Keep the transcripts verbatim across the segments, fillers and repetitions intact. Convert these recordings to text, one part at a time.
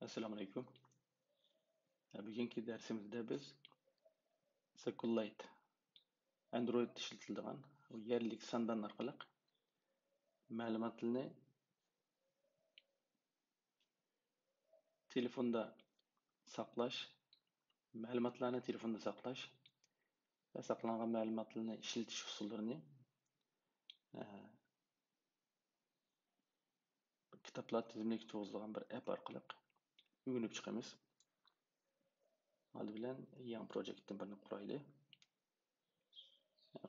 ئەسسالامۇئەلەيكۇم. بۈگۈنكى دەرسىمىزدە بىز سىكلېرايت، ئاندرويدتا ئىشلىتىلىدىغان يەرلىك ساندان ئارقىلىق مەلۇماتلارنى تېلېفوندا ساقلاش، مەلۇماتلارنى تېلېفوندا ساقلاش ۋە ساقلانغان مەلۇماتلارنى ئىشلىتىش ئۇسۇللىرىنى، ئە، كىتابلار تىزىملىكى تۇرغۇزۇلغان بىر ئەپ ئارقىلىق ئۆگىنىپ چىقىمىز. ئالدى بىلەن يېڭى پروجېكتتىن بىرنى قۇرايلى.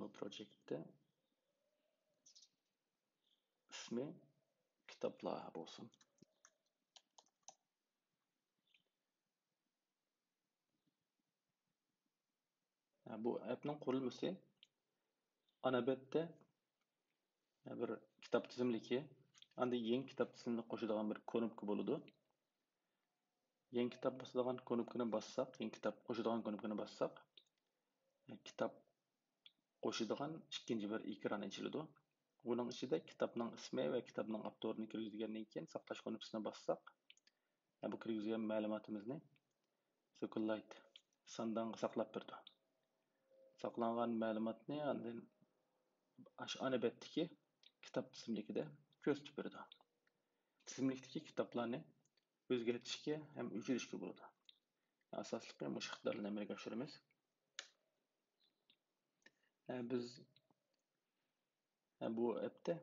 بۇ پروجېكتتە ئىسمى كىتابلار بولسۇن. بۇ ئەپنىڭ قۇرۇلمىسى ئانا بەتتە بىر كىتاب تىزىملىكى، ئاندىن يېڭى كىتاب تىزىملىكى قوشىدىغان بىر كۇنۇپكا بولىدۇ. يېڭى كىتاب باسىدىغان كۇنۇپكىنى باسساق، يېڭى كىتاب قوشىدىغان كۇنۇپكىنى باسساق، كىتاب قوشىدىغان ئىككىنچى بىر ئېكران ئېچىلىدۇ. ئۇنىڭ ئىچىدە كىتابنىڭ ئىسمى ۋە كىتابنىڭ ئاپتورىنى كىرگۈزگەندىن كېيىن، ساقلاش كۇنۇپكىسىنى باسساق، بۇ كىرگۈزگەن مەلۇماتىمىزنى سىكلېرايت ساندانغا ساقلاپ بېرىدۇ. ساقلانغان مەلۇماتنى ئاندىن ئاشۇ ئانا بەتتىكى كىتاب تىزىملىكىدە كۆرسىتىپ بېرىدۇ. تىزىملىكتىكى كىتابلارنى ئۆزگەرتىشكە ھەم ئۆچۈرۈشكە بولىدۇ. ئاساسلىقى مۇشۇ ئىقتىدارلارنى ئەمەلگە ئاشۇرىمىز. بىز بۇ ئەپتە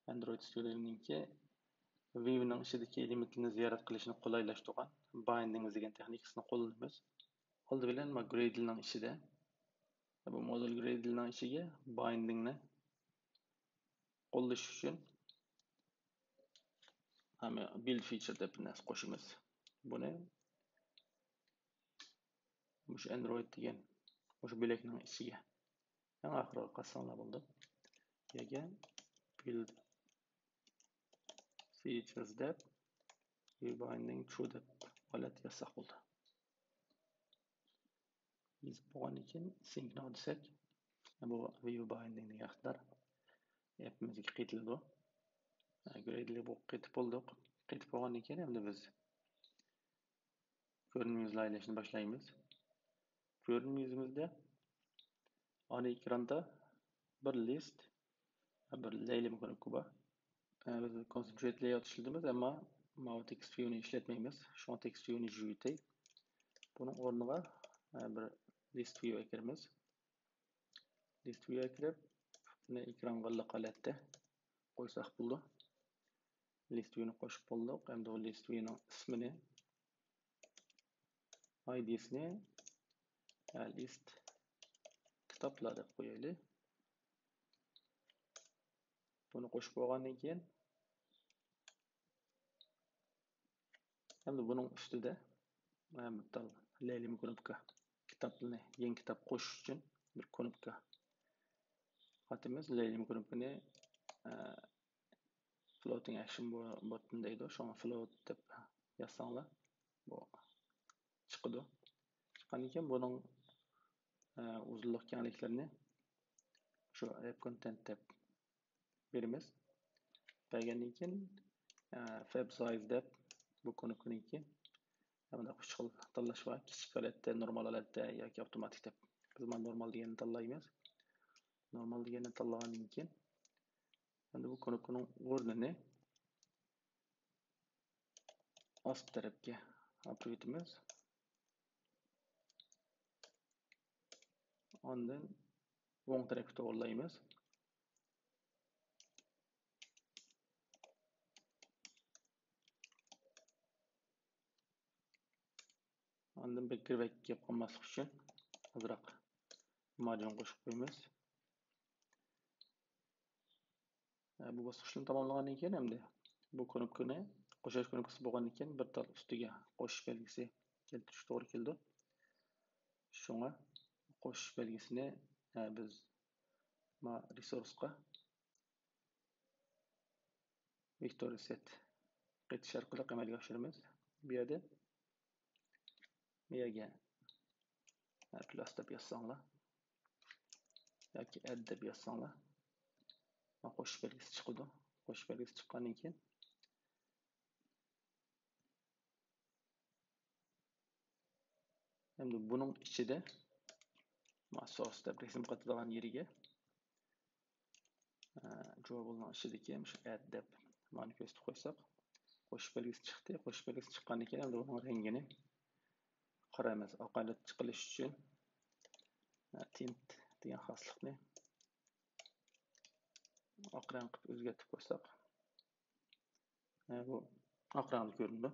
ئاندرويد ستۇدىيەنىڭكى ۋىۋنىڭ ئىچىدىكى ئېلېمېنتلىرىنى زىيارەت قىلىشنى قولايلاشتۇرغان بايندىڭ دېگەن تېخنىكىسىنى قوللىنىمىز. ئالدى بىلەن ما گرېدلنىڭ ئىچىدە، بۇ مودۇل گرېدلنىڭ ئىچىگە بايندىڭنى قوللىشىش ئۈچۈن ھەم بىلد فىچېر دەپ بىر نەرسە قوشىمىز. بۇنى مۇشۇ ئاندرويد دېگەن مۇشۇ بۆلەكنىڭ ئىچىگە ئەڭ ئاخىرىغا قاتساڭلار بولىدۇ. يەگە بىلد فىچېرز دەپ، ۋىۋ بايندىڭ تۇ دەپ ھالەت يازساق بولىدۇ. يېزىپ بولغاندىن كېيىن سىنكناۋ دېسەك، بۇ ۋىۋ بايندىڭ دېگەن ئىقتىدار ئەپىمىزگە قېتىلىدۇ. گرېدلىك بولۇپ قېتىپ بولدۇق. قېتىپ بولغاندىن كېيىن ئەمدى بىز كۆرۈنمە يۈزلەيلەشنى باشلايمىز. كۆرۈنمە يۈزىمىزدە ئانا ئېكراندا بىر لىست، بىر لەيلىمە كۇنۇپكا بار. بىز كونسېنترېيت لەيئاۋۇت ئىشلىتىمىز، ئەمما ماۋۇ تېكىست ۋىۋنى ئىشلەتمەيمىز. شۇڭا تېكىست ۋىۋنى يۇيۇۋېتەي. بۇنىڭ ئورنىغا بىر لىست ۋىۋ ئەكىرىمىز. لىست ۋىۋ ئەكىرىپ، بۇنى ئېكرانغا لىق ھالەتتە قويساق بولىدۇ. لىست ۋىۋنى قوشۇپ بولدۇق. ئەمدى بۇ لىست ۋىۋنىڭ ئىسمىنى، ئايدىسىنى لىست كىتابلار دەپ قويايلى. بۇنى قوشۇپ بولغاندىن كېيىن، ئەمدى بۇنىڭ ئۈستىدە، ئە، بىر تال لەيلىمە كۇنۇپكا، كىتابنى، يېڭى كىتاب قوشۇش ئۈچۈن بىر كۇنۇپكا قاتىمىز. لەيلىمە كۇنۇپكىنى، ئە، فلوتىڭ ئەكشن بۇتتىن دەيدۇ، شۇڭا فلوت دەپ يازساڭلار، بۇ چىقىدۇ. چىققاندىن كېيىن بۇنىڭ، ئە، ئۇزۇنلۇق كەڭلىكلىرىنى شۇ رەپ كونتېنت دەپ بېرىمىز. بەرگەندىن كېيىن، ئە، فەب سايز دەپ بۇ كۇنۇپكىنىڭكى مۇنداق ئۈچ خىل تاللاش بار. كىچىك ھالەتتە، نورمال ھالەتتە ياكى ئاپتوماتىك دەپ. بىز مانا نورمال دېگەننى تاللايمىز. نورمال دېگەننى تاللىغاندىن كېيىن، ئەمدى بۇ كۇنۇپكىنىڭ ئورنىنى ئاستى تەرەپكە ئاپىرىۋېتىمىز. ئاندىن ئوڭ تەرەپكە توغرىلايمىز. ئاندىن بەك گىرۋەك گەپ قىلماسلىق ئۈچۈن ئازراق مارجىن قوشۇپ قويىمىز. ئە، بۇ باسقۇچنى تاماملىغاندىن كېيىن ئەمدى بۇ كۇنۇپكىنى، قوشۇش كۇنۇپكىسى بولغاندىن كېيىن بىر تال ئۈستىگە قوشۇش بەلگىسى كەلتۈرۈش توغرا كېلىدۇ. شۇڭا قوشۇش بەلگىسىنى، ئە، بىز ما رېسۇرسقا ۋېكتور رېسېت قېتىش ئارقىلىق ئەمەلگە ئاشۇرىمىز. بۇ يەردە، بۇ يەرگە پلۇس دەپ يازساڭلار ياكى ئەد دەپ يازساڭلار، ما قوشۇش بەلگىسى چىقىدۇ. قوشۇش بەلگىسى چىققاندىن كېيىن، ئەمدى بۇنىڭ ئىچىدە، ما، سورس دەپ رەسىم قاتىدىغان يېرىگە، ئە، جۇۋابولنىڭ ئىچىدىكى مۇشۇ ئەد دەپ مانى كۆرسىتىپ قويساق، قوشۇش بەلگىسى چىقتى. قوشۇش بەلگىسى چىققاندىن كېيىن، ئەمدى بۇنىڭ رەڭگىنى قارا ئەمەس، ئاق ھالەتكە چىقىرىش ئۈچۈن، ئە، تىنت دېگەن خاسلىقنى ئاق رەڭ قىلىپ ئۆزگەرتىپ قويساق، ئە، بۇ ئاق رەڭدە كۆرۈنىدۇ.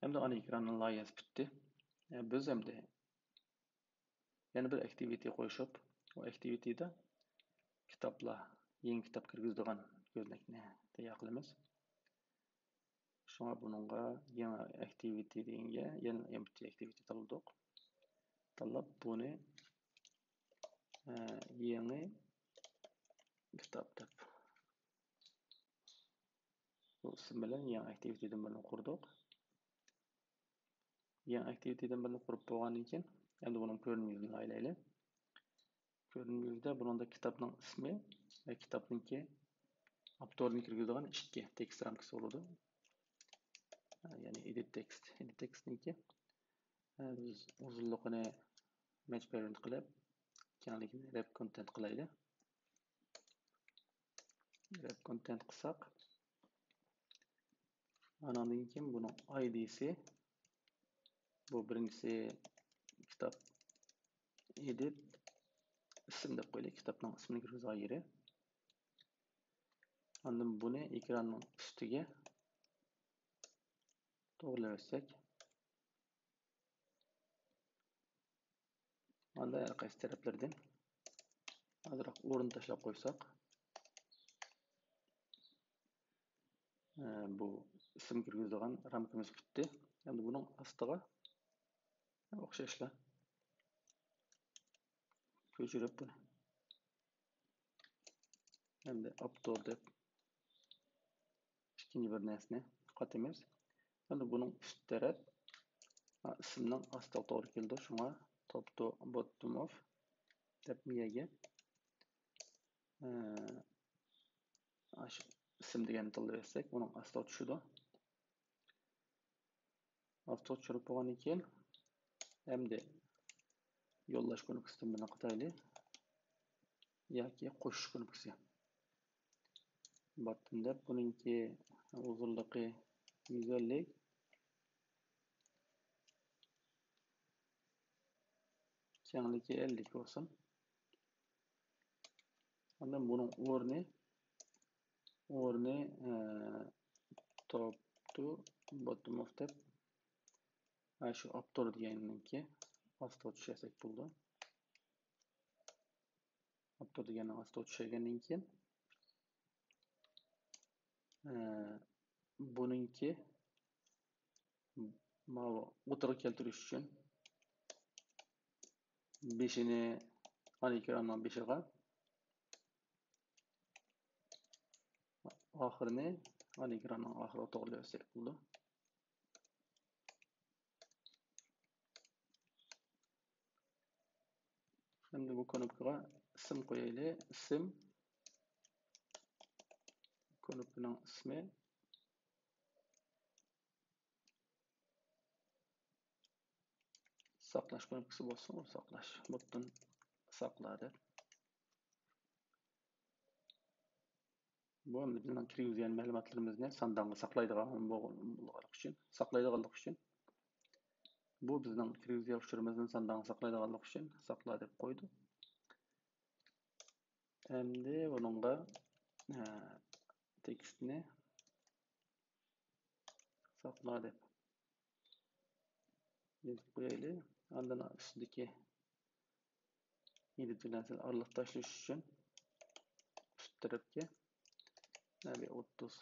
ئەمدى ئانا ئېكراننىڭ لايىھەسى پۈتتى. ئە، بىز ئەمدى يەنە بىر ئەكتىۋىتى قوشۇپ، ئۇ ئەكتىۋىتىدە كىتابلار، يېڭى كىتاب كىرگۈزىدىغان كۆزنەكنى تەييار قىلىمىز. شۇڭا بۇنىڭغا يېڭى ئەكتىۋىتى دېگەنگە يەنە ئېمپتى ئەكتىۋىتى تاللىدۇق. تاللاپ بۇنى، ئە، يېڭى كىتاب دەپ بۇ ئىسىم بىلەن يېڭى ئەكتىۋىتىدىن بىرنى قۇردۇق. يېڭى ئەكتىۋىتىدىن بىرنى قۇرۇپ بولغاندىن كېيىن، ئەمدى بۇنىڭ كۆرۈنمە يۈزىنى ئايلايلى. كۆرۈنمە يۈزىدە بۇنىڭدا كىتابنىڭ ئىسمى ۋە كىتابنىڭكى ئاپتورنى كىرگۈزىدىغان ئىككى تېكىست رامكىسى بولىدۇ. يەنى ئېدىت تېكىست، ئېدىت تېكىستنىڭكى. بىز ئۇزۇنلۇقىنى مەجبۇرىي قىلىپ، كەڭلىكىنى رەپ كونتېنت قىلايلى. رەپ كونتېنت قىلساق، ئاناندىن كېيىن بۇنىڭ ئايدىسى، بۇ بىرىنچىسى كىتاب، ئېدىت، ئىسىم دەپ قويىلى، كىتابنىڭ ئىسمىنى كىرگۈزىدىغان يېرى. ئاندىن بۇنى ئېكراننىڭ ئۈستىگە توغرىلىۋەتسەك، ئاندا ھەر قايسى تەرەپلىرىدىن ئازراق ئورۇن تاشلاپ قويساق، ئە، بۇ ئىسىم كىرگۈزىدىغان رامكىمىز پۈتتى. ئەمدى بۇنىڭ ئاستىغا ئوخشاشلا كۆچۈرۈپ بۇنى. ئەمدى ئاپتور دەپ ئىككىنچى بىر نەرسىنى قاتىمىز. ئەمدى بۇنىڭ ئۈست تەرەپ، ئا، ئىسىمنىڭ ئاستىغا توغرا كېلىدۇ. شۇڭا top to bottom of دەپ مىيەگە، ئە، ئاشۇ ئىسىم دېگەننى تىللاۋەتسەك، ئۇنىڭ ئاستىغا چۈشىدۇ. ئاپتور چۈشۈرۈپ بولغاندىن كېيىن، ئەمدى يوللاش كۇنۇپكىسىدىن بىرنى قاتايلى ياكى قوشۇش كۇنۇپكىسى. باتتىن دەپ، بۇنىڭكى ئۇزۇنلۇقى يۈز ئەللىك، كەڭلىكى ئەللىك بولسۇن. ئاندىن بۇنىڭ ئورنى، ئورنى، ئە، top to bottom of دەپ، ئە، شۇ ئاپتور دېگەننىڭكى ئاستىغا چۈشۈرسەك بولىدۇ. ئاپتور دېگەننىڭ ئاستىغا چۈشۈرگەندىن كېيىن، ئە، بۇنىڭكى ماۋۇ ئوتتۇرىغا كەلتۈرۈش ئۈچۈن بېشىنى، ئانا ئېكراننىڭ بېشىغا، ئاخىرىنى ئانا ئېكراننىڭ ئاخىرىغا توغرىلىۋەتسەك بولىدۇ. ئەمدى بۇ كۇنۇپكىغا ئىسىم قويايلى. ئىسىم، كۇنۇپكىنىڭ ئىسمى ساقلاش كۇنۇپكىسى بولسۇن، ساقلاش، بۇتتىن ساقلا دەپ. بۇ ئەمدى بىزنىڭ كىرگۈزگەن مەلۇماتلىرىمىزنى ساندانغا ساقلايدىغان بولغانلىقى ئۈچۈن، ساقلايدىغانلىقى ئۈچۈن، بۇ بىزنىڭ كىرگۈزگەن ئۇچۇرىمىزنى ساندانغا ساقلايدىغانلىقى ئۈچۈن ساقلا دەپ قويدۇق. ئەمدى بۇنىڭغا، ئە، تېكىستنى ساقلا دەپ يېزىپ قويايلى. ئاندىن ئۈستىدىكى ئېدىت بىلەن سەل ئارىلىق تاشلىشى ئۈچۈن ئۈست تەرەپكە بىر ئوتتۇز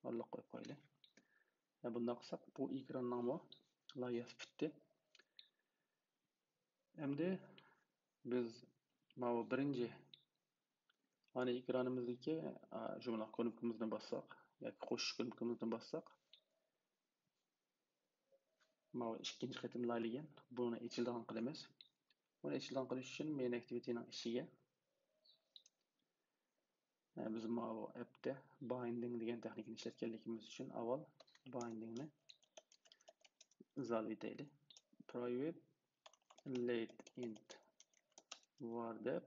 ئارىلىق قويۇپ قويايلى. بۇنداق قىلساق، بۇ ئېكراننىڭمۇ لايىھەسى پۈتتى. ئەمدى بىز ماۋۇ بىرىنچى ئانا ئېكرانىمىزدىكى، ئا، شۇنداق كۇنۇپكىمىزنى باسساق ياكى قوشۇش كۇنۇپكىمىزنى باسساق، ماۋۇ ئىككىنچى قېتىم لايىھەلىگەن، بۇنى ئېچىلىدىغان قىلىمىز. بۇنى ئېچىلىدىغان قىلىش ئۈچۈن مەين ئەكتىۋىتىنىڭ ئىچىگە، ئە، بىز ماۋۇ ئەپتە بايندىڭ دېگەن تېخنىكىنى ئىشلەتكەنلىكىمىز ئۈچۈن ئاۋۋال بايندىڭنى ئىزاھلىۋېتەيلى. private let int var دەپ،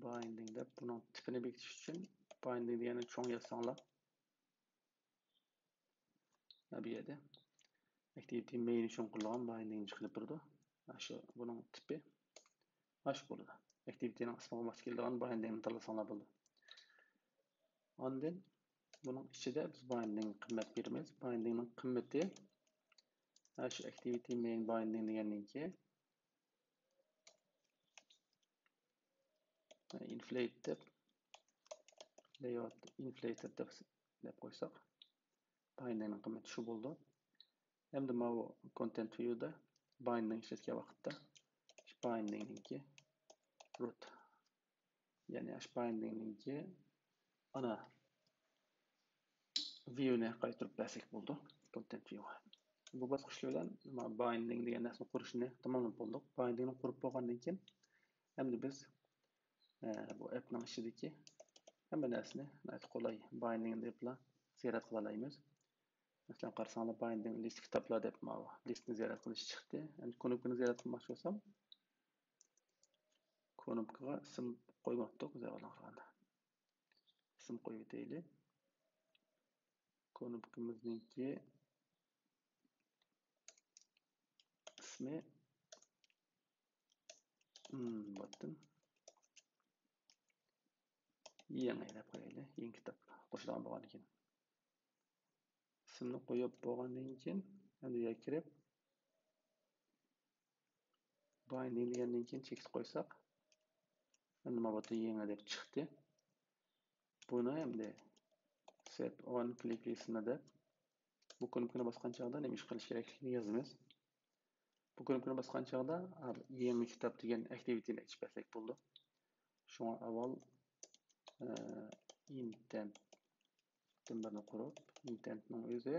binding دەپ، بۇنىڭ تىپىنى بېكىتىش ئۈچۈن binding دېگەننى چوڭ يازساڭلار. بۇ يەردە activity main ئۈچۈن قۇرۇلغان binding چىقىرىپ تۇرىدۇ. شۇ بۇنىڭ تىپى ئاشۇ بولىدۇ. Activity نىڭ ئىسمىغا ماس كېلىدىغان binding نى تاللىساڭلار بولىدۇ. ئاندىن بۇنىڭ ئىچىدە بىز binding قىممەت بېرىمىز. Binding نىڭ قىممىتى شۇ activity main binding دېگەننىڭكى inflate دەپ، layout inflated دەپ، دەپ قويساق، binding نىڭ قىممىتى شۇ بولىدۇ. ئەمدى ماۋۇ content view دا binding ئىشلەتكەن ۋاقىتتا binding نىڭكى root، يەنى binding نىڭكى ئانا view نى قايتۇرۇپ بەرسەك بولىدۇ، content view. بۇ باسقۇچ بىلەن binding دېگەن نەرسىنى قۇرۇشنى تاماملاپ بولدۇق. Binding نى قۇرۇپ بولغاندىن كېيىن ئەمدى بىز ئە، بۇ app نىڭ ئىچىدىكى ھەممە نەرسىنى ناھايىتى قولاي binding دەپلا زىيارەت قىلالايمىز. مەسىلەن، قارىساڭلار، binding list كىتابلار دەپ ماۋۇ list نى زىيارەت قىلىش چىقتى. ئەمدى كنوپكىنى زىيارەت قىلماقچى بولسام، كنوپكىغا ئىسىم قويماپتۇق، بىز ئاۋۋالدىن قىلغاندا. ئىسىم قويۇۋېتەيلى. كنوپكىمىزنىڭكى ئىسمى، ھىم، بۇتتىن يېڭى دەپ قويايلى. يېڭى كىتاب قوشىدىغان بولغاندىكىن. ئىسىمنى قويۇپ بولغاندىن كېيىن، ئەمدى يەرگە كىرىپ، binding دېگەندىن كېيىن چېكىت قويساق، ئەمدى ماۋۇ يېڭى دەپ چىقتى. بۇنى ئەمدى set on click list نى دەپ، بۇ كنوپكىنى باسقان چاغدا نېمە ئىش قىلىش كېرەكلىكىنى يازىمىز. بۇ كنوپكىنى باسقان چاغدا يېڭى كىتاب دېگەن activity نى ئېچىپ بەرسەك بولىدۇ. شۇڭا ئاۋۋال، ئە، intent دىن بىرنى قۇرۇپ، intent نىڭ ئۆزى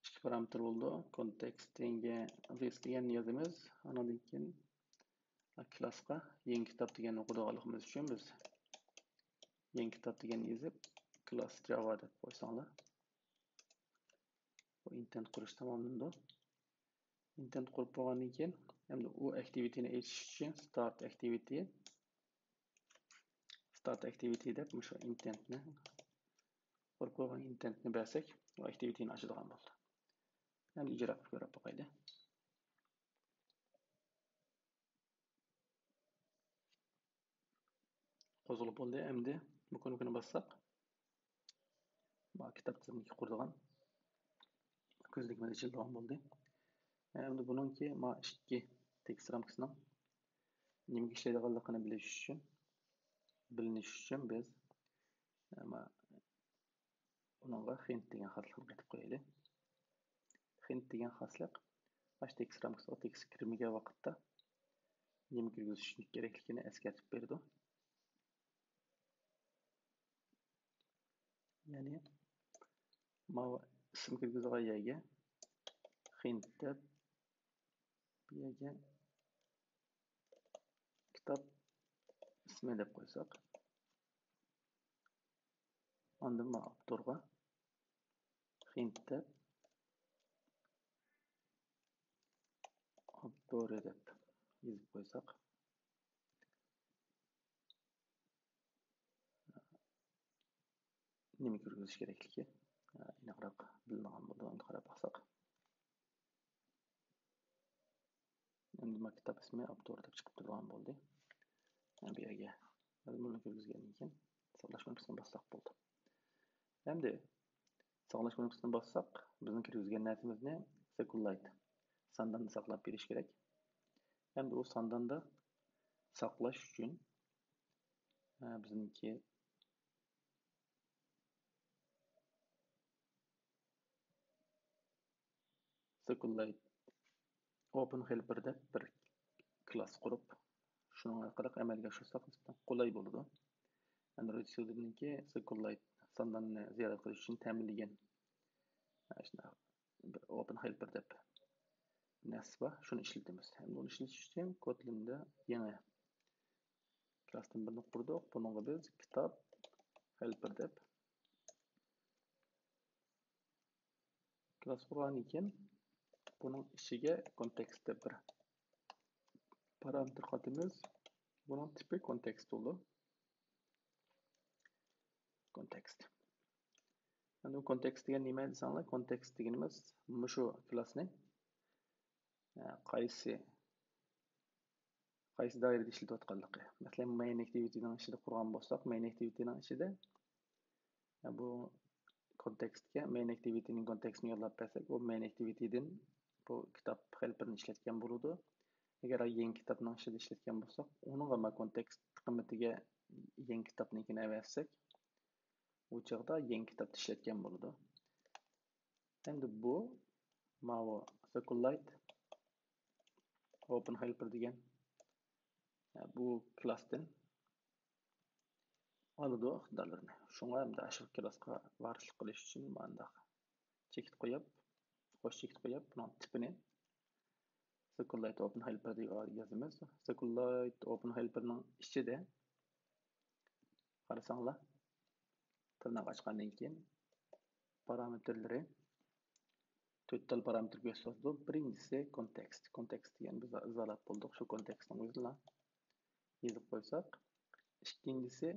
ئىككى پارامېتىر بولىدۇ. Context دېگەن، this دېگەننى يازىمىز. ئاندىن كېيىن كلاسقا يېڭى كىتاب دېگەننى قويىدىغانلىقىمىز ئۈچۈن بىز يېڭى كىتاب دېگەننى يېزىپ، class Java دەپ قويساڭلار، بۇ intent قۇرۇش تاماملىنىدۇ. Intent قۇرۇپ بولغاندىن كېيىن، ئەمدى ئۇ activity نى ئېچىش ئۈچۈن start activity، start activity دەپ مۇشۇ intent نى، قۇرۇپ قويغان intent نى بەرسەك، ئۇ activity نى ئاچىدىغان بولدى. ئەمدى ئىجرا قىلىپ كۆرۈپ باقايلى. قوزغىلىپ بولدى. ئەمدى بۇ كنوپكىنى باسساق، مانا كىتاب تىزىملىكى قۇرىدىغان كۆزنىكىمىز ئېچىلىدىغان بولدى. ئەمدى بۇنىڭكى مانا ئىككى تېكىست رامكىسىنىڭ نېمىگە ئىشلەيدىغانلىقىنى بىلىش ئۈچۈن، بىلىنىش ئۈچۈن بىز، ئە، مانا ئۇنىڭغا hint دېگەن خاسلىقنى قېتىپ قويايلى. Hint دېگەن خاسلىق ئاشۇ تېكىست رامكىسىغا تېكىست كىرمىگەن ۋاقىتتا نېمە كىرگۈزۈش كېرەكلىكىنى ئەسكەرتىپ بېرىدۇ. يەنى ماۋۇ ئىسىم كىرگۈزىدىغان يەرگە hint دەپ، بۇ يەرگە كىتاب ئىسمى دەپ قويساق، ئاندىن مانا ئاپتورغا hint دەپ، ئاپتورى دەپ يېزىپ قويساق، نېمە كىرگۈزۈش كېرەكلىكى ئېنىقراق بىلىنىدىغان بولىدۇ. ئەمدى قاراپ باقساق. ئەمدى مانا كىتاب ئىسمى ئاپتور دەپ چىقىپ تۇرىدىغان بولدى. بۇ يەرگە مەزمۇننى كىرگۈزگەندىن كېيىن ساقلاش كۇنۇپكىسىنى باسساق بولدى. ئەمدى ساقلاش كۇنۇپكىسىنى باسساق، بىزنىڭ كىرگۈزگەن نەرسىمىزنى SQLite سانداندا ساقلاپ بېرىش كېرەك. ئەمدى ئۇ سانداندا ساقلاش ئۈچۈن، ئە، بىزنىڭكى SQLite Open Helper دەپ بىر كلاس قۇرۇپ، شۇنىڭ ئارقىلىق ئەمەلگە ئاشۇرساق نىسبەتەن قولاي بولىدۇ. Android Studentنىڭكى SQLite سانداننى زىيارەت قىلىش ئۈچۈن تەمىنلىگەن، ئە، شۇنداق بىر Open Helper دەپ نەرسە بار، شۇنى ئىشلىتىمىز. ھەم ئۇنى ئىشلىتىش ئۈچۈن Kotlinدا يېڭى كلاستىن بىرنى قۇردۇق. بۇنىڭغا بىز كىتاب Helper دەپ، كلاس قۇرغاندىن كېيىن بۇنىڭ ئىچىگە كونتېكست دەپ بىر پارامېتىر قاتىمىز. بۇنىڭ تىپى كونتېكست بولىدۇ. كونتېكست. ئەمدى كونتېكست دېگەن نېمە دېسەڭلار، كونتېكست دېگىنىمىز مۇشۇ كلاسنى، ئە، قايسى، قايسى دائىرىدە ئىشلىتىۋاتقانلىقى. مەسىلەن، مەين ئاكتىۋىتىنىڭ ئىچىدە قۇرغان بولساق، مەين ئاكتىۋىتىنىڭ ئىچىدە، ئە، بۇ كونتېكستكە، مەين ئاكتىۋىتىنىڭ كونتېكستىنى يوللاپ بەرسەك، ئۇ مەين ئاكتىۋىتىدىن بۇ كىتاب خېلپىرىنى ئىشلەتكەن بولىدۇ. ئەگەر يېڭى كىتابنىڭ ئىچىدە ئىشلەتكەن بولساق، ئۇنىڭغا ما كونتېكست قىممىتىگە يېڭى كىتابنىڭكىنى ئەۋەتسەك، ئۇ چاغدا يېڭى كىتابتا ئىشلەتكەن بولىدۇ. ئەمدى بۇ ماۋۇ سېكۇللايت ئوپېن خېلپىر دېگەن بۇ كلاستىن ئالىدۇ ئىقتىدارلىرىنى. شۇڭا ئەمدى ئاشۇ كلاسقا ۋارىسلىق قىلىش ئۈچۈن مانداق چېكىت قويۇپ، قوش چېكىت قويۇپ، بۇنىڭ تىپىنى سېكۇللايت ئوپېن خېلپىر دەپ يازىمىز. سېكۇللايت ئوپېن خېلپىرنىڭ ئىچىدە قارىساڭلار، تىرناق ئاچقاندىن كېيىن پارامېتىرلىرى، تۆت تال پارامېتىر كۆرسىتىۋاتىدۇ. بىرىنچىسى كونتېكست. كونتېكست دېگەن بىز ئىزاھلاپ بولدۇق. شۇ كونتېكستنىڭ ئۆزىلا يېزىپ قويساق. ئىككىنچىسى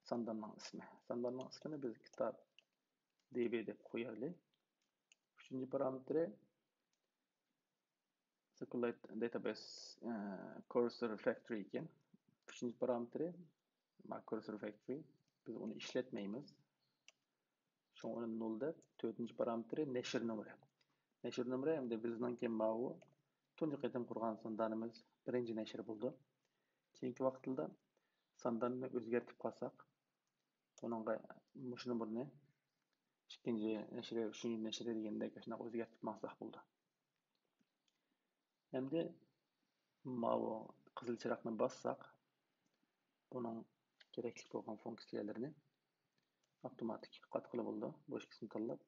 سانداننىڭ ئىسمى. سانداننىڭ ئىسمىنى بىز كىتاب دى بى دەپ قويايلى. ئۈچىنچى پارامېتىرى سېكۇللايت داتابەيس، ئە، كۇرسور فاكتورى ئىكەن. ئۈچىنچى پارامېتىرى ما كۇرسور فاكتورى. بىز ئۇنى ئىشلەتمەيمىز. شۇڭا ئۇنى نول دەپ، تۆتىنچى پارامېتىرى نەشر نومۇرى. نەشر نومۇرى ئەمدى بىزنىڭكى ماۋۇ تۇنجى قېتىم قۇرغان ساندانىمىز بىرىنچى نەشر بولىدۇ. كېيىنكى ۋاقىتلاردا سانداننى ئۆزگەرتىپ قالساق، ئۇنىڭغا مۇشۇ نومۇرنى ئىككىنچى نەشرى، ئۈچىنچى نەشرى دېگەندەك ئاشۇنداق ئۆزگەرتىپ ماڭساق بولىدۇ. ئەمدى ماۋۇ قىزىل چىراغنى باسساق، بۇنىڭ كېرەكلىك بولغان فۇنكسىيەلىرىنى ئاپتوماتىك قاتقىلى بولىدۇ. بۇ ئىككىسىنى تاللاپ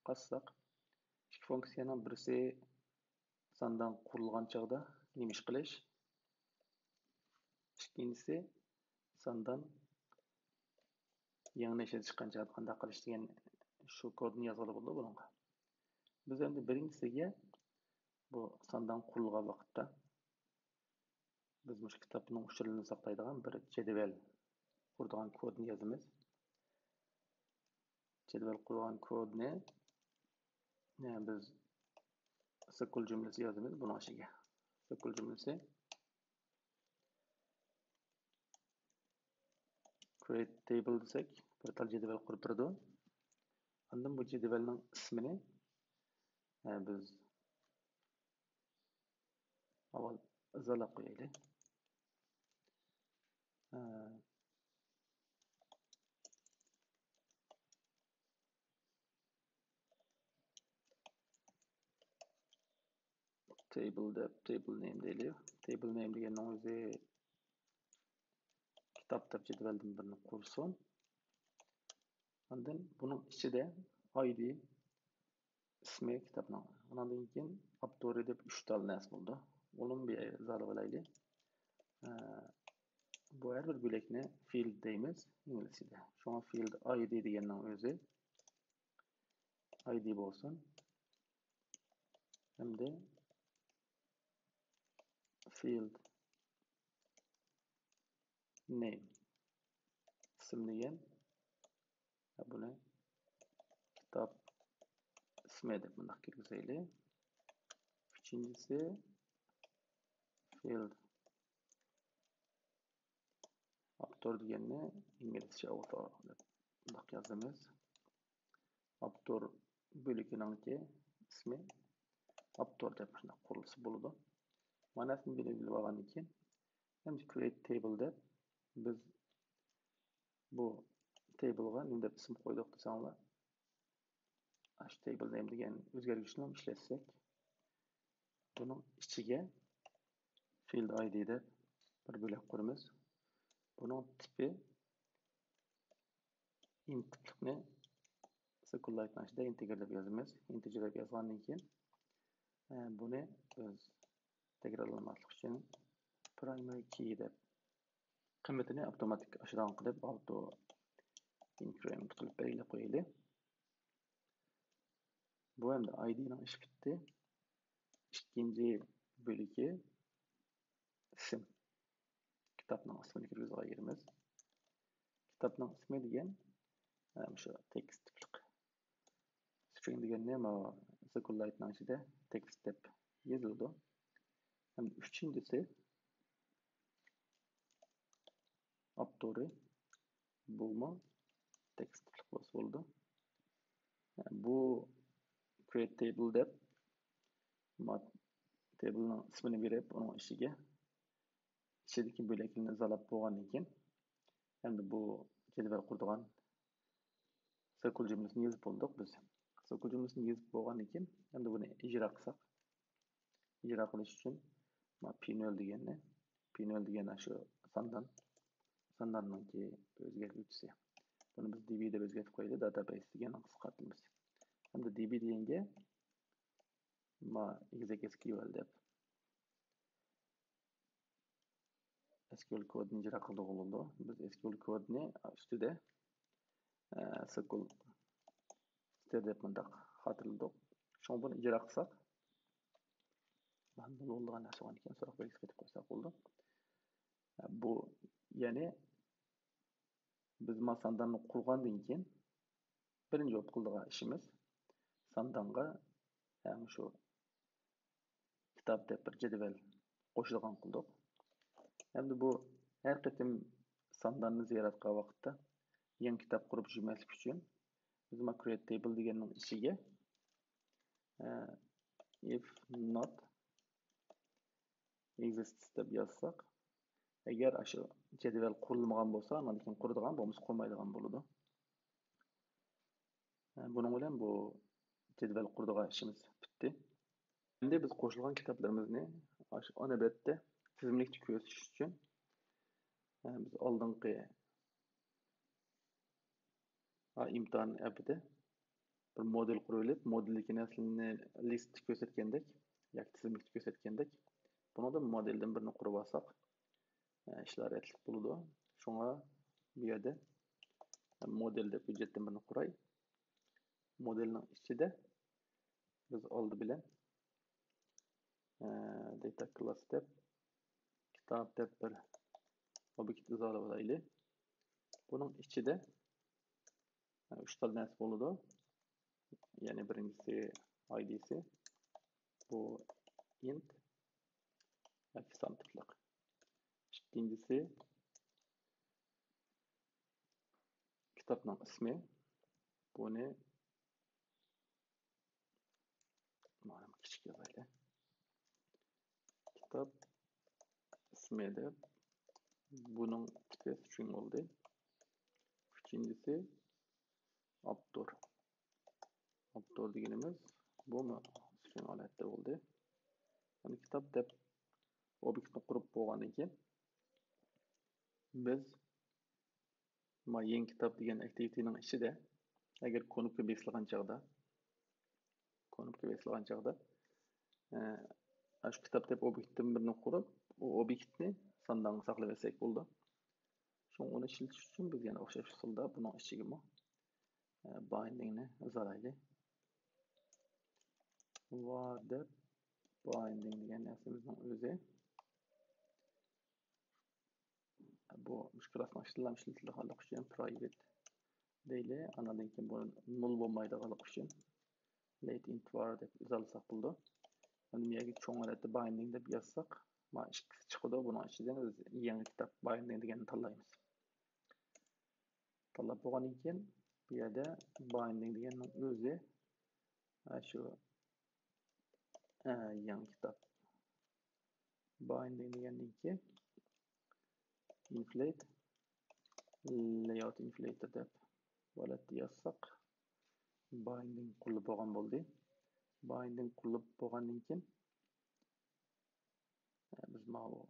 قاتساق، ئىككى فۇنكسىيەنىڭ بىرسى ساندان قۇرۇلغان چاغدا نېمە ئىش قىلىش، ئىككىنچىسى ساندان يېڭى نەشرىدە چىققان چاغدا قانداق قىلىش دېگەن شۇ كودنى يازغىلى بولىدۇ بۇنىڭغا. بىز ئەمدى بىرىنچىسىگە بۇ ساندان قۇرۇلغان ۋاقىتتا بىز مۇشۇ كىتابنىڭ ئۇچۇرلىرىنى ساقلايدىغان بىر جەدۋەل قۇرىدىغان كودنى يازىمىز. جەدۋەل قۇرغان كودنى، يەنى بىز سېكۇل جۈملىسى يازىمىز بۇنىڭ ئىچىگە. سېكۇل جۈملىسى create table دېسەك، بىر تال جەدۋەل قۇرۇپ بېرىدۇ. ئاندىن بۇ جەدۋەلنىڭ ئىسمىنى، ئە، بىز ئاۋۋال ئىزاھلاپ قويايلى. ئە، table دەپ، table name دەيلى. Table name دېگەننىڭ ئۆزى كىتاب دەپ جەدۋەلدىن بىرنى قۇرسۇن. ئاندىن بۇنىڭ ئىچىدە ئايدى، ئىسمى كىتابنىڭ. ئانىڭدىن كېيىن ئاپتورى دەپ ئۈچ تال نەرسە بولىدۇ. ئۇنىمۇ بىر ئىزاھلاۋالايلى. ئە، بۇ ھەر بىر بۆلەكنى فىلد دەيمىز ئىنگلىزچىدە. شۇڭا فىلد ئايدى دېگەننىڭ ئۆزى ئايدى بولسۇن. ھەمدە فىلد نېم، ئىسىم دېگەن. بۇنى كىتاب ئىسمى دەپ مۇنداق كىرگۈزەيلى. ئۈچىنچىسى فىلد ئاپتور دېگەننى ئىنگلىزچە ئاۋتور دەپ مۇنداق يازىمىز. ئاپتور بۆلىكىنىڭكى ئىسمى ئاپتور دەپ شۇنداق قۇرۇلسا بولىدۇ. مەنىسىنى بىلىپ ئالغاندىن كېيىن، ئەمدى create table دەپ بىز بۇ تېبىلغا نېمە دەپ ئىسىم قويدۇق دېسەڭلار، ئاشۇ تېبىل نېمە دېگەن ئۆزگەرگۈچنى ئىشلەتسەك، بۇنىڭ ئىچىگە فىلد ئايدى دەپ بىر بۆلەك قۇرىمىز. بۇنىڭ تىپى ئىنت تىپلىقنى سېكۇللايتنىڭ ئىچىدە ئىنتېجېر دەپ يازىمىز. ئىنتېجېر دەپ يازغاندىن كېيىن، ئە، بۇنى بىز تەكرارلانماسلىق ئۈچۈن پرايمىرى كېي دەپ قىممىتىنى ئاپتوماتىك ئاشىدىغان قىلىپ، ئاۋتو ئىنكرېمېنت قىلىپ بەلگىلەپ قويايلى. بۇ ئەمدى ئايدىنىڭ ئىشى پۈتتى. ئىككىنچى بۆلىكى ئىسىم. كىتابنىڭ ئىسمىنى كىرگۈزۈپ ئايرىمىز. كىتابنىڭ ئىسمى دېگەن، ھە، شۇ تېكىست تىپلىق. String دېگەننى مانا سىكۇللايتنىڭ ئىچىدە تېكىست دەپ يېزىلىدۇ. ھەم ئۈچىنچىسى، ئاپتورى، بۇمۇ تېكىست تىپلىق بولسا بولىدۇ. بۇ create table دەپ، ما-، تېبىلنىڭ ئىسمىنى بېرىپ، ئۇنىڭ ئىچىگە، ئىچىدىكى بۆلەكلەرنى ئىزاھلاپ بولغاندىن كېيىن، ئەمدى بۇ جەدۋەل قۇرىدىغان سىكۇل جۈملىسىنى يېزىپ بولدۇق بىز. سىكۇل جۈملىسىنى يېزىپ بولغاندىن كېيىن، ئەمدى بۇنى ئىجرا قىلساق، ئىجرا قىلىش ئۈچۈن ما پى نۆل دېگەننى، پى نۆل دېگەن شۇ ساندان، سانداننىڭكى ئۆزگەرتكۈچىسى. بۇنى بىز دى بى دەپ ئۆزگەرتىپ قويايلى، داتابەيس دېگەننىڭ قىسقارتىلمىسى. ئەمدى دى بى دېگەنگە ما exec SQL دەپ SQL كودىنى ئىجرا قىلدۇرغىلى بولىدۇ. بىز SQL كودىنى ئۈستىدە، ئە، سىكۇل ستېر دەپ مۇنداق خاتىرىلىدۇق. شۇڭا بۇنى ئىجرا قىلساق، بولىدىغان نەرسە بولغاندىكىن سوراق بەلگىسى قېتىپ قويساق بولىدۇ. بۇ، يەنى بىز ما سانداننى قۇرغاندىن كېيىن، بىرىنچى بولۇپ قىلىدىغان ئىشىمىز ساندانغا ھەم شۇ كىتاب دەپ بىر جەدۋەل قوشىدىغان قىلدۇق. ئەمدى بۇ ھەر قېتىم سانداننى زىيارەت قىلغان ۋاقىتتا يېڭى كىتاب قۇرۇپ يۈرمەسلىك ئۈچۈن، بىز ما create table دېگەننىڭ ئىچىگە، ئە، if not exists دەپ يازساق، ئەگەر ئاشۇ جەدۋەل قۇرۇلمىغان بولسا، ئاندىن كېيىن قۇرىدىغان، بولمىسا قۇرمايدىغان بولىدۇ. بۇنىڭ بىلەن بۇ جەدۋەل قۇرىدىغان ئىشىمىز پۈتتى. ئەمدى بىز قوشۇلغان كىتابلىرىمىزنى ئاشۇ ئانا بەتتە تىزىملىكتە كۆرسىتىش ئۈچۈن، بىز ئالدىنقى ئىمتىھان ئەپىدە بىر مودېل قۇرۇۋېلىپ، مودېلدىكى نەرسىلەرنى لىستتا كۆرسەتكەندەك ياكى تىزىملىكتە كۆرسەتكەندەك، بۇنىڭدا مودېلدىن بىرنى قۇرۇپ ئالساق، ئىشلار رەتلىك بولىدۇ. شۇڭا بۇ يەردە مودېل دەپ ھۆججەتتىن بىرنى قۇراي. مودېلنىڭ ئىچىدە بىز ئالدى بىلەن، ئە، data class دەپ، كىتاب دەپ بىر ئوبيېكت ئىزاھلاۋالايلى. بۇنىڭ ئىچىدە، ئە، ئۈچ خىل نەرسە بولىدۇ. يەنى بىرىنچىسى ئايدىسى، بۇ int ياكى سان تىپلىق. ئىككىنچىسى كىتابنىڭ ئىسمى. بۇنى مانا كىچىك يازايلى. كىتاب ئىسمى دەپ، بۇنىڭ تىپى string بولدى. ئۈچىنچىسى ئاپتور. ئاپتور دېگىنىمىز بۇمۇ string ھالەتتە بولدى. يەنى كىتاب دەپ ئوبيېكتنى قۇرۇپ بولغاندىن كېيىن، بىز ما يېڭى كىتاب دېگەن ئاكتىۋىتىنىڭ ئىچىدە، ئەگەر كۇنۇپكا بېسىلغان چاغدا، كۇنۇپكا بېسىلغان چاغدا، ئە، ئاشۇ كىتاب دەپ ئوبيېكتتىن بىرنى قۇرۇپ، ئۇ ئوبيېكتنى ساندانغا ساقلىۋەتسەك بولىدۇ. شۇڭا ئۇنى ئىشلىتىش ئۈچۈن بىز يەنە ئوخشاش ئۇسۇلدا بۇنىڭ ئىچىگىمۇ، ئە، بايندىڭنى يازالايلى. ۋار دەپ بايندىڭ دېگەن نەرسىمىزنىڭ ئۆزى. بۇ مۇشۇ كىلاسنىڭ ئىچىدىلا ئىشلىتىلىدىغانلىقى ئۈچۈن private دەيلى. ئاندىن كېيىن بۇ نۇل بولمايدىغانلىقى ئۈچۈن let int var دەپ ئىزاھلىساق بولىدۇ. ئاندىن بۇ يەرگە چوڭ ھالەتتە بايندىڭ دەپ يازساق، مانا ئىككىسى چىقىدۇ. بۇنىڭ ئىچىدىن بىز يېڭى كىتاب بايندىڭ دېگەننى تاللايمىز. تاللاپ بولغاندىن كېيىن بۇ يەردە بايندىڭ دېگەننىڭ ئۆزى، ئە، شۇ، ئە، يېڭى كىتاب. بايندىڭ دېگەندىن كېيىن inflate، layout inflator دەپ ھالەتتە يازساق، بايندىڭ قۇرۇلۇپ بولغان بولدى. بايندىڭ قۇرۇلۇپ بولغاندىن كېيىن، بىز ماۋۇ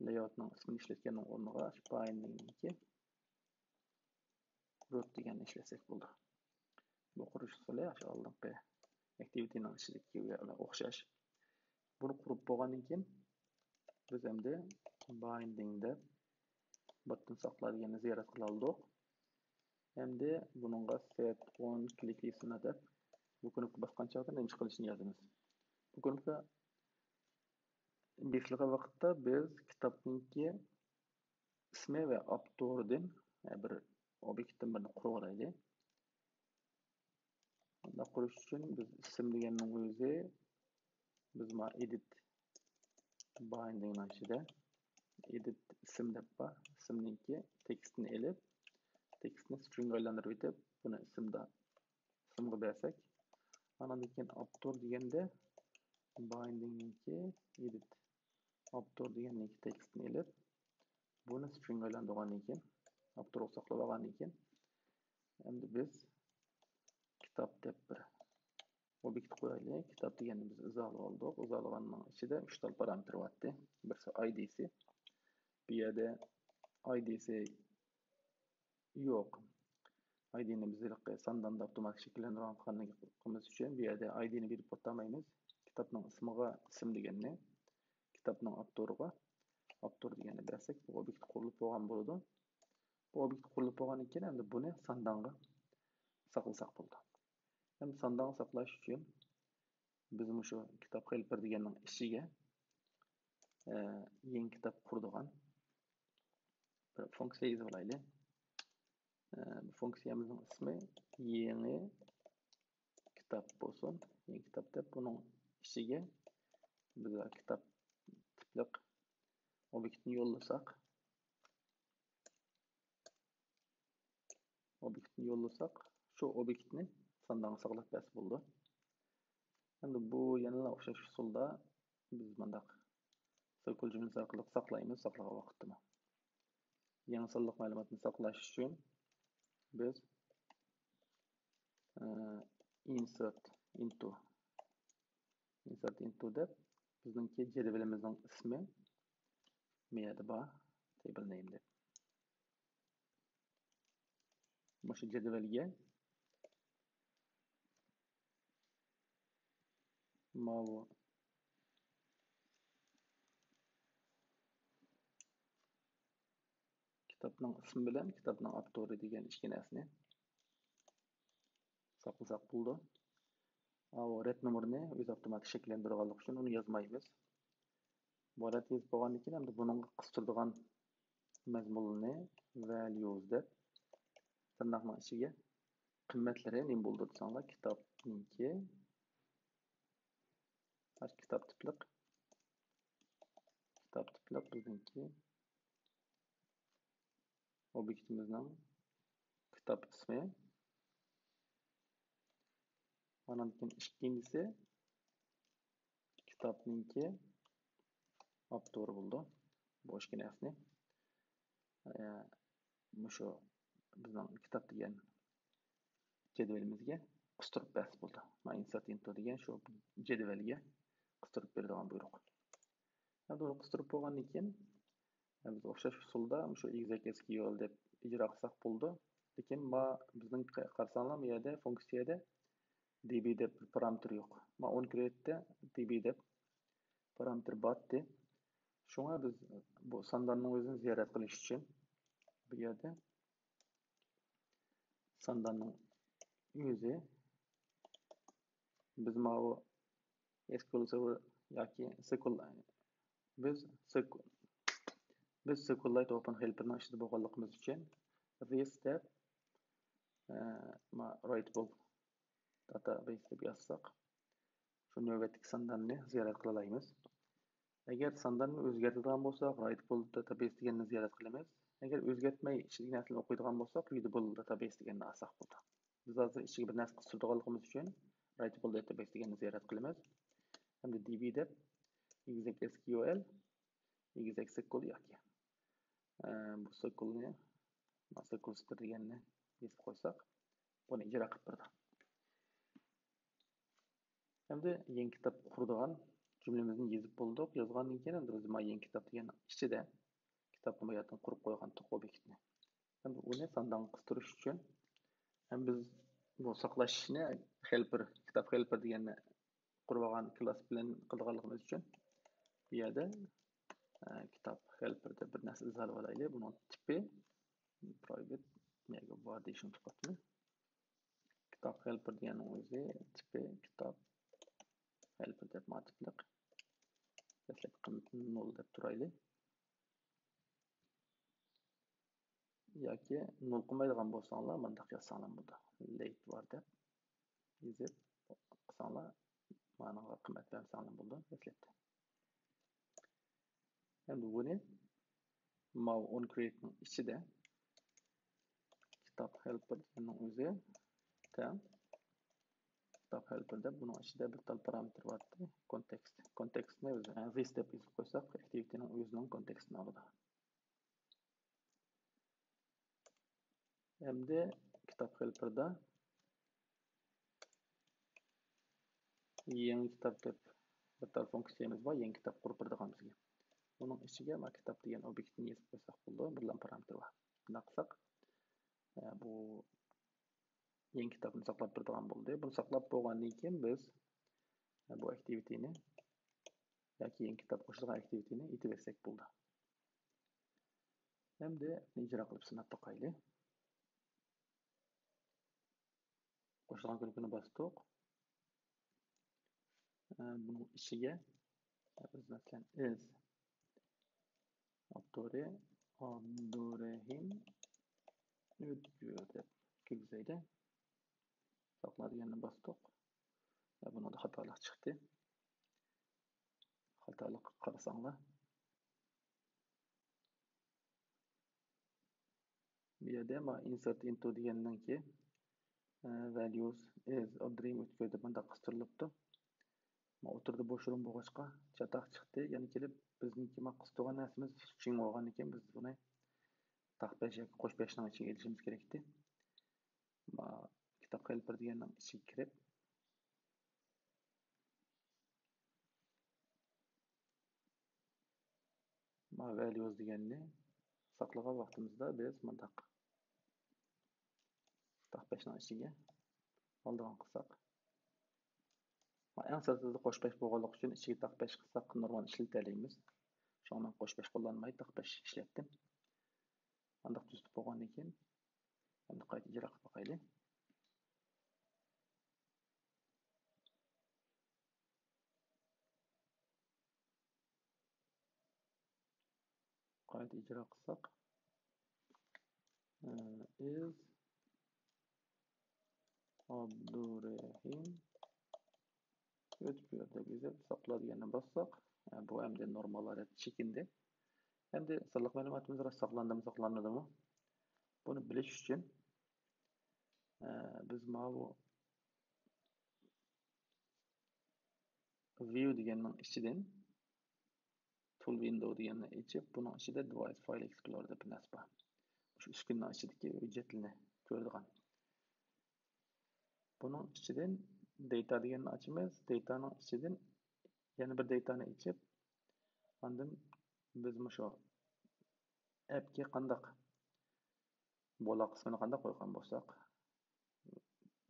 layoutنىڭ ئىسمىنى ئىشلەتكەننىڭ ئورنىغا شۇ بايندىڭنىڭكى root دېگەننى ئىشلەتسەك بولىدۇ. بۇ قۇرۇش ئۇسۇلى شۇ ئالدىنقى ئاكتىۋىتىنىڭ ئىچىدىكىگە ئوخشاش. بۇنى قۇرۇپ بولغاندىن كېيىن، بىز ئەمدى بايندىڭ دەپ بۇتتىن ساقلا دېگەننى زىيارەت قىلالىدۇق. ئەمدى بۇنىڭغا set on click listener دەپ بۇ كۇنۇپكا باسقان چاغدا نېمە ئىش قىلىشنى يازىمىز. بۇ كۇنۇپكا بېسىلغان ۋاقىتتا بىز كىتابنىڭكى ئىسمى ۋە ئاپتوردىن، يەنى بىر ئوبيېكتتىن بىرنى قۇرۇۋالايلى. بۇنداق قۇرۇش ئۈچۈن بىز ئىسىم دېگەننىڭ ئۆزى، بىز ما edit bindingنىڭ ئىچىدە edit ئىسىم دەپ بار. ئىسىمنىڭكى تېكىستىنى ئېلىپ، تېكىستنى stringغا ئايلاندۇرۇپ ئېتىپ، بۇنى ئىسىمدا، ئىسىمغا بەرسەك، ئاندىن كېيىن ئاپتور دېگەندە bindingنىڭكى edit ئاپتور دېگەننىڭكى تېكىستىنى ئېلىپ، بۇنى stringغا ئايلاندۇرغاندىن كېيىن، ئاپتورغا ساقلاپ ئالغاندىن كېيىن، ئەمدى بىز كىتاب دەپ بىر ئوبيېكت قۇرايلى. كىتاب دېگەننى بىز ئىزاھلىۋالدۇق. ئىزاھلىغاننىڭ ئىچىدە ئۈچ تال پارامېتىر بارتتى. بىرسى ئايدىسى. بۇ يەردە ئايدىسى يوق. ئايدىنى بىز ھېلىقى سانداندا ئاپتوماتىك شەكىللەندۈرۈلگەنلىكىمىز ئۈچۈن بۇ يەردە ئايدىنى بېرىپ ئولتۇرمايمىز. كىتابنىڭ ئىسمىغا ئىسىم دېگەننى، كىتابنىڭ ئاپتورىغا ئاپتور دېگەننى بەرسەك، بۇ ئوبيېكت قۇرۇلۇپ بولغان بولىدۇ. بۇ ئوبيېكت قۇرۇلۇپ بولغاندىن كېيىن ئەمدى بۇنى ساندانغا ساقلىساق بولىدۇ. ھەم ساندانغا ساقلاش ئۈچۈن بىز مۇشۇ كىتاب خېلپىر دېگەننىڭ ئىچىگە، ئە، يېڭى كىتاب قۇرىدىغان بىر فۇنكسىيە يېزىپ ئالايلى. ئە، بۇ فۇنكسىيەمىزنىڭ ئىسمى يېڭى كىتاب بولسۇن. يېڭى كىتاب دەپ بۇنىڭ ئىچىگە بىز كىتاب تىپلىق ئوبيېكتنى يوللىساق، ئوبيېكتنى يوللىساق، شۇ ئوبيېكتنى ساندانغا ساقلاپ بەرسە بولىدۇ. ئەمدى بۇ يەنىلا ئوخشاش ئۇسۇلدا بىز مۇنداق سىركۇل جۈملىسى ئارقىلىق ساقلايمىز، ساقلىغان ۋاقىتتىمۇ. يېڭى سانلىق مەلۇماتنى ساقلاش ئۈچۈن بىز، ئە، insert into، insert into دەپ بىزنىڭكى جەدۋىلىمىزنىڭ ئىسمى مۇ يەردە بار، table name دەپ. مۇشۇ جەدۋەلگە ماۋۇ كىتابنىڭ ئىسمى بىلەن كىتابنىڭ ئاپتورى دېگەن ئىككى نەرسىنى ساقلىساق بولىدۇ. ئاۋۇ رەت نومۇرىنى ئۆزى ئاپتوماتىك شەكىللەندۈرىدىغانلىقى ئۈچۈن ئۇنى يازمايمىز. بۇ رەت يېزىپ بولغاندىن كېيىن، ئەمدى بۇنىڭغا قىستۇرىدىغان مەزمۇننى values دەپ، تىرناقنىڭ ئىچىگە قىممەتلىرى نېمە بولىدۇ دېسەڭلار، كىتابنىڭكى، كىتاب تىپلىق، كىتاب تىپلىق بىزنىڭكى ئوبيېكتىمىزنىڭ كىتاب ئىسمى. ئاندىن كېيىن ئىككىنچىسى كىتابنىڭكى ئاپتورى بولىدۇ. بۇ ئىككى نەرسىنى، ئە، مۇشۇ بىزنىڭ كىتاب دېگەن جەدۋىلىمىزگە قىستۇرۇپ بەرسە بولىدۇ. مانا insert into دېگەن شۇ جەدۋەلگە قىستۇرۇپ بېرىدىغان بۇيرۇق. ئەمدى ئۇنى قىستۇرۇپ بولغاندىن كېيىن، بىز ئوخشاش ئۇسۇلدا مۇشۇ exec SQL دەپ ئىجرا قىلساق بولىدۇ. لېكىن ما بىزنىڭ قارىساڭلار، بۇ يەردە فۇنكسىيەدە db دەپ بىر پارامېتىر يوق. ما ئون كرېدىتتە db دەپ پارامېتىر بارتتى. شۇڭا بىز بۇ سانداننىڭ ئۆزىنى زىيارەت قىلىش ئۈچۈن بۇ يەردە سانداننىڭ ئۆزى، بىز ماۋۇ SQL Server ياكى سىكىل، بىز سىكىل، بىز سىكىللايت ئوپېن خېلپىرنىڭ ئىچىدە بولغانلىقىمىز ئۈچۈن this دەپ، ئە، ما writable database دەپ يازساق، شۇ نۆۋەتتىكى سانداننى زىيارەت قىلالايمىز. ئەگەر سانداننى ئۆزگەرتىدىغان بولساق، writable database دېگەننى زىيارەت قىلىمىز. ئەگەر ئۆزگەرتمەي، ئىچىدىكى نەرسىنى ئوقۇيدىغان بولساق، readable database دېگەننى ئالساق بولىدۇ. بىز ھازىر ئىچىگە بىر نەرسە قىستۇرىدىغانلىقىمىز ئۈچۈن، writable database دېگەننى زىيارەت قىلىمىز. ئەمدى db دەپ، exec SQL، exec سىكىل ياكى، ئە، بۇ سىكىلنى، سىكىل ستر دېگەننى يېزىپ قويساق، بۇنى ئىجرا قىلىپ بېرىدۇ. ئەمدى يېڭى كىتاب قۇرىدىغان جۈملىمىزنى يېزىپ بولدۇق. يازغاندىن كېيىن، ئەمدى بىز ما يېڭى كىتاب دېگەن ئىچىدە كىتابنى باياتىن قۇرۇپ قويغان تۇق ئوبيېكتنى. ئەمدى ئۇنى ساندانغا قىستۇرۇش ئۈچۈن، ھەم بىز بۇ ساقلاشنى خېلپىر، كىتاب خېلپىر دېگەننى قۇرۇۋالغان كلاس بىلەن قىلىدىغانلىقىمىز ئۈچۈن، بۇ يەردە، ئە، كىتاب خېلپىر دەپ بىر نەرسە ئىزاھلاپ ئالايلى. بۇنىڭ تىپى private mega var دېيىشنى ئۇنتۇپ قاپتىمەن. كىتاب helper دېگەننىڭ ئۆزى تىپى كىتاب helper دەپ ماتىپلىق. دەسلەپكى قىممىتىنى نول دەپ تۇرايلى. ياكى نول قىلمايدىغان بولساڭلار، مانداق يازساڭلار بولىدۇ. Late var دەپ يېزىپ قىلساڭلار، مانىڭغا قىممەت بەرسەڭلار بولىدۇ دەسلەپتە. ئەمدى بۇنى ماۋۇ onCreate نىڭ ئىچىدە كىتاب helper نىڭ ئۆزى تەڭ كىتاب helper دەپ بۇنىڭ ئىچىدە بىر تال پارامېتىر بار. Context. Context نى ئۆزى، يەنى this دەپ يېزىپ قويساق، activity نىڭ ئۆزىنىڭ context نى ئالىدۇ. ئەمدى كىتاب helper دا يېڭى كىتاب دەپ بىر تال فۇنكسىيەمىز بار، يېڭى كىتاب قۇرۇپ بېرىدىغان بىزگە. ئۇنىڭ ئىچىگە مانا كىتاب دېگەن ئوبيېكتنى يېزىپ قويساق بولىدۇ، بىر پارامېتىر بار. بۇنداق قىلساق، ئە، بۇ يېڭى كىتابنى ساقلاپ بېرىدىغان بولدى. بۇنى ساقلاپ بولغاندىن كېيىن بىز، ئە، بۇ activity نى ياكى يېڭى كىتاب قوشىدىغان activity نى ئېتىۋەتسەك بولدى. ئەمدى ئىجرا قىلىپ سىناپ باقايلى. قوشۇلغان كۆنۈكىنى باستۇق. ئە، بۇنىڭ ئىچىگە، ئە، بىز مەسىلەن، ئىز ئابدۇرى، ئابدۇرەھىم ئۆتكۈر دەپ كىرگۈزەيلى. ساقلا دېگەننى باستۇق. ئە، بۇنىڭدا خاتالىق چىقتى. خاتالىققا قارىساڭلار. بۇ يەردە ما insert into دېگەننىڭكى، ئە، values is ئابدۇرەھىم ئۆتكۈر دەپ مۇنداق قىستۇرۇلۇپتۇ. ما ئوتتۇرىدا بوش ئورۇن بولغاچقا چاتاق چىقتى. يەنە كېلىپ بىزنىڭكى ما قىستۇرغان نەرسىمىز چىڭ بولغاندىن كېيىن بىز بۇنى تاق بەش ياكى قوش بەشنىڭ ئىچىگە ئېلىشىمىز كېرەكتى. ما كىتاب helper دېگەننىڭ ئىچىگە كىرىپ، ما values دېگەننى ساقلىغان ۋاقتىمىزدا بىز مۇنداق تاق بەشنىڭ ئىچىگە ئالىدىغان قىلساق، ما ئەڭ سىرتىدا قوش بەش بولغانلىقى ئۈچۈن ئىچىگە تاق بەش قىلساق نورمال ئىشلىتەلەيمىز. شۇڭا مەن قوش بەش قوللانماي تاق بەش ئىشلەتتىم. مۇنداق تۈزۈتۈپ بولغاندىن كېيىن ئەمدى قايتا ئىجرا قىلىپ باقايلى. قايتا ئىجرا قىلساق، ئىز ئابدۇرەھىم ئۆتكۈر دەپ يېزىپ، ساقلا دېگەننى باسساق، بۇ ئەمدى نورمال ھالەتكە چېكىندى. ئەمدى سانلىق مەلۇماتىمىز راست ساقلاندىمۇ، ساقلانمىدىمۇ؟ بۇنى بىلىش ئۈچۈن، بىز ماۋۇ view دېگەننىڭ ئىچىدىن tool window دېگەننى ئېچىپ، بۇنىڭ ئىچىدە device file explorer دەپ بىر نەرسە بار. شۇ ئۈسكۈنىنىڭ ئىچىدىكى ھۆججەتلىرىنى كۆرىدىغان. بۇنىڭ ئىچىدىن data دېگەننى ئاچىمىز. Data نىڭ ئىچىدىن يەنە بىر data نى ئېچىپ، ئاندىن بىز مۇشۇ app كى قانداق بولا قىسمىنى قانداق قويغان بولساق،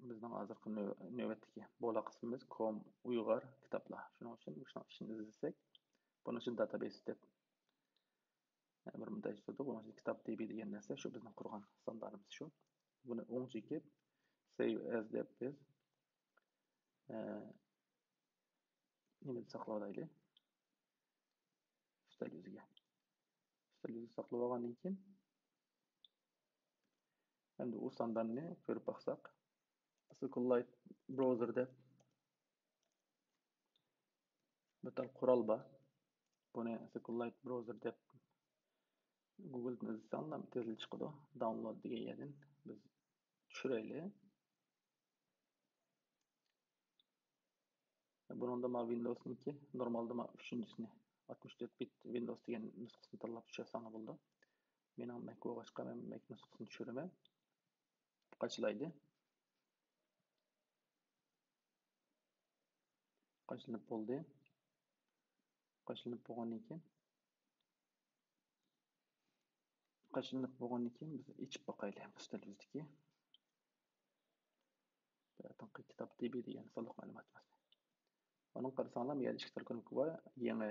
بىزنىڭ ھازىرقى نۆ-، نۆۋەتتىكى بولا قىسمىمىز com ئۇيغۇر كىتابلار. شۇنىڭ ئۈچۈن مۇشۇنىڭ ئىچىنى ئىزدىسەك، بۇنىڭ ئۈچۈن database دەپ بىر مۇنتەج تۇرىدۇ. بۇنىڭ ئۈچۈن كىتاب دېگەن نەرسە شۇ بىزنىڭ قۇرغان ساندانىمىز شۇ. بۇنى ئوڭ چېكىپ، save as دەپ بىز، ئە، نېمىدە ساقلىۋالايلى؟ ئۈستەل يۈزىگە. ئۈستەل يۈزىگە ساقلىۋالغاندىن كېيىن، ئەمدى ئۇ سانداننى كۆرۈپ باقساق، SQLite browser دەپ بىر تال قورال بار. بۇنى SQLite browser دەپ گوگلدىن ئىزدىسەڭلار تېزلا چىقىدۇ. Download دېگەن يەردىن بىز چۈشۈرەيلى. بۇنىڭدا ما ۋىندوۋسنىڭكى، نورمالدا ما ئۈچىنچىسىنى، ئاتمىش تۆت بىت ۋىندوۋس دېگەن نۇسخىسىنى تاللاپ چۈشۈرسەڭلار بولىدۇ. مېنىڭ مەك بولغاچقا، مەن مەك نۇسخىسىنى چۈشۈرىمەن. قاچىلايلى. قاچىلىنىپ بولدى. قاچىلىنىپ بولغاندىن كېيىن، قاچىلىنىپ بولغاندىن كېيىن بىز ئېچىپ باقايلى ئۈستەل يۈزىدىكى بۇياقتىكى كىتاب دېبى دېگەن سانلىق مەلۇماتىمىزنى. ئۇنىڭغا قارىساڭلار، بۇ يەردە ئىككى تال كۇنۇپكا بار، يېڭى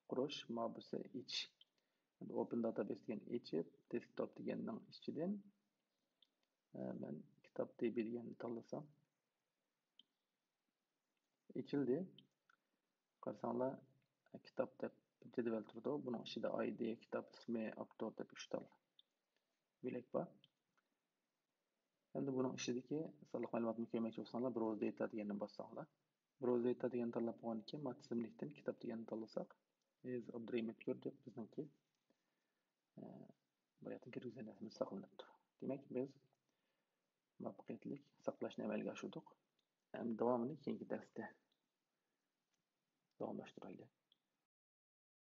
قۇرۇش، ماۋۇسى ئېچىش. ئوپېن داتابەيس دېگەن ئېچىپ، دېسكتوپ دېگەننىڭ ئىچىدىن، ئە، مەن كىتاب دېبى دېگەننى تاللىسام، ئېچىلدى. قارىساڭلار، كىتاب دەپ بىر جەدۋەل تۇرىدۇ. بۇنىڭ ئىچىدە ئايدى، كىتاب ئىسمى، ئاپتور دەپ ئۈچ تال بۆلەك بار. ئەمدى بۇنىڭ ئىچىدىكى سانلىق مەلۇماتنى كۆرمەكچى بولساڭلار، Browse Data دېگەننى باسساڭلار. Browse Data دېگەننى تاللاپ بولغاندىن كېيىن، ما تىزىملىكتىن كىتاب دېگەننى تاللىساق، ھېز ئابدۇرېھىم ئۆتكۈر دەپ بىزنىڭكى، ئە، باياتىن كىرگۈزگەن نەرسىمىز ساقلىنىپتۇ. دېمەك، بىز مۇۋەپپەقىيەتلىك ساقلاشنى ئەمەلگە ئاشۇردۇق. ئەمدى داۋامىنى كېيىنكى دەرستە داۋاملاشتۇرايلى.